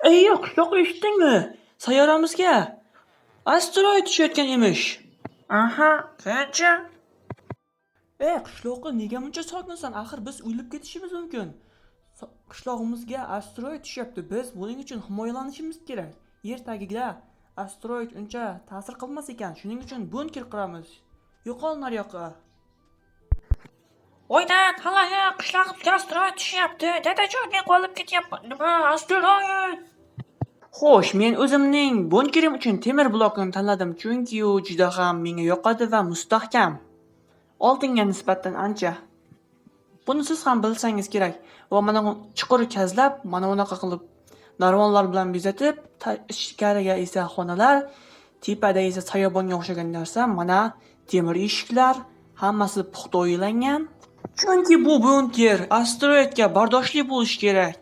Ey, yo'q, qishloq eshitdingmi? Sayyoramizga asteroid tushayotgan emish. Aha, qancha? Ey, qishloqi, nega buncha sokinsan? Axir biz o'lib ketishimiz mumkin. Qishlog'imizga asteroid tushyapti. Biz buning uchun himoyalanishimiz kerak. Yer tagida asteroid uncha ta'sir qilmas ekan. Shuning uchun bunker quramiz. Yo'qol naryoqqa. Oydan, halayi, qishlog'imizga asteroid tushyapti. Dadajon, men qolib ketyapman. Nima, asteroid? Xo'sh, men o'zimning bunkerim uchun temir blokini tanladim, chunki u juda ham menga yoqadi va mustahkam. Oltinga nisbatan ancha. Buni siz ham bilsangiz kerak. Va mana bu chuqur kazlab, mana bunaqa qilib narvonlar bilan bezatib, ichkariga esa xonalar, tepada esa soyabonga o'xshagan narsa, mana temir eshiklar, hammasi puxta o'ylangan. Chunki bu bunker asteroidga bardoshli bo'lishi kerak.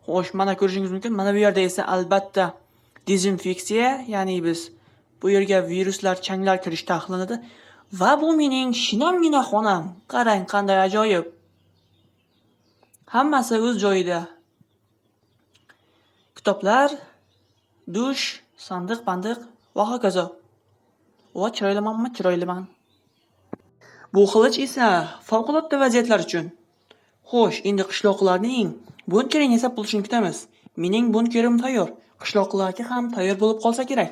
Xo'sh, mana ko'rishingiz mumkin, mana bu yerda esa albatta dezinfeksiya, ya'ni biz bu yerga viruslar, changlar kirish taqiqlanadi. Va bu mening shinamgina xonam. Qarang, qanday ajoyib. Hammasi o'z joyida. Kitoblar, dush, sandiq, pandiq va hokazo. Va chiroylimanmi? Chiroyliman. Bu qilich esa favqulodda vaziyatlar uchun. Xo'sh, endi qishloqlarning bunkerini yasab bo'lishini kutamiz. Mening bunkerim tayyor. Qishloqlarga ham tayyor bo'lib qolsa kerak.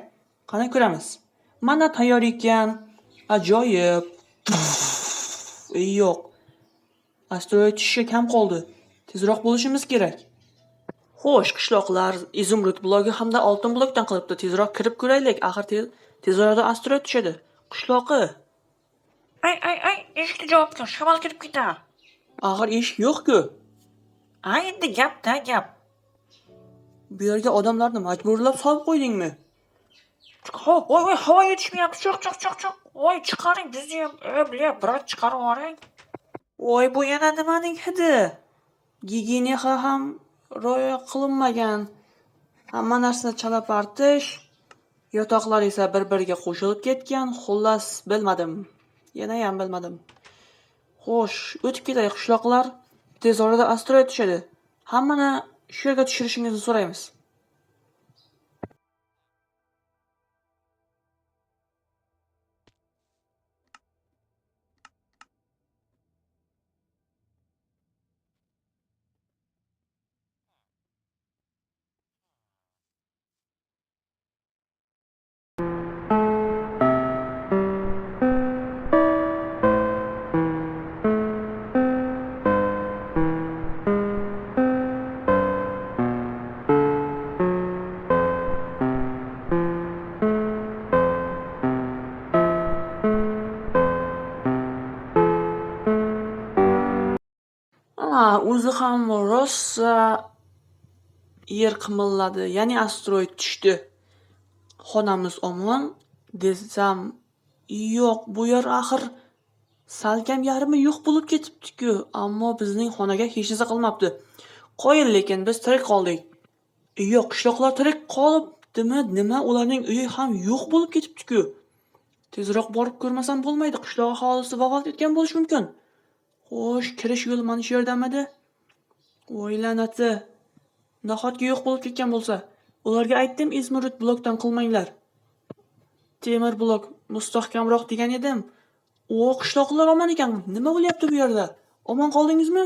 Qani ko'ramiz. Mana tayyor ekan. Ajoyib. Ey, yo'q. Asteroid tushishga kam qoldi. Tezroq bo'lishimiz kerak. Xo'sh, qishloqlar izumrud blogi hamda oltin blokdan qilibdi. Tezroq kirib ko'raylik. Axir tez orada asteroid tushadi. Qishloqi. Ay, ay, ay, eshikni javob ber, shamol kirib ketar. Axir eshik yo'q-ku. Ay, endi gap-da gap. Bu yerga odamlarni majburlab solib qo'ydingmi? Hop, voy, voy, havo yetishmayapti. Chiq, chiq, chiq, chiq. Voy, chiqaring bizni ham. Ey, bля, brat, chiqarib yuboring. Voy, bu yana nimaning hidi? Gigiyenaga ham rioya qilinmagan. Hamma narsa chala-partish. Yotoqlar esa bir-biriga qo'shilib ketgan. Xullas, bilmadim. Yana ham bilmadim. Xo'sh, o'tib ketaylik qishloqlar. Tez orada asteroid tushadi. Hammani shu yerga tushirishingizni so'raymiz. Ha, o'zi ham rosa yer qimilladi, ya'ni asteroid tushdi. Xonamiz omon desam, yo'q, bu yer axir salkam yarmi yo'q bo'lib ketibdi-ku, ammo bizning xonaga hech narsa qilmabdi. Qoyil, lekin biz tirik qoldik. Yo'q, qishloqlar tirik qolibdimi, nima, ularning uyi ham yo'q bo'lib ketibdi-ku. Tezroq borib ko'rmasam bo'lmaydi, qishloq aholisi vafot etgan bo'lishi mumkin. Xo'sh, kirish yo'li mana shu yerdamidi? Voy la'nati. Nahotki yo'q bo'lib ketgan bo'lsa? Ularga aytdim, izmurud blokdan qilmanglar. Temir blok mustahkamroq degan edim. O, qishloqlar omon ekan. Nima bo'lyapti bu yerda? Omon qoldingizmi?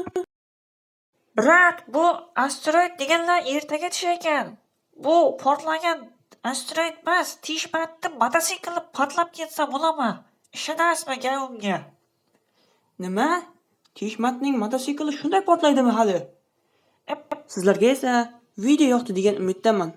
Brat, bu asteroid deganlar ertaga tushar ekan. Bu portlagan asteroid emas, teshmatni mototsikli portlab ketsa bo'ladimi? Ishonasizmi gapimga? Nima? Teshmatning mototsikli shunday portlaydimi hali? Sizlarga esa video yoqdi degan umiddaman.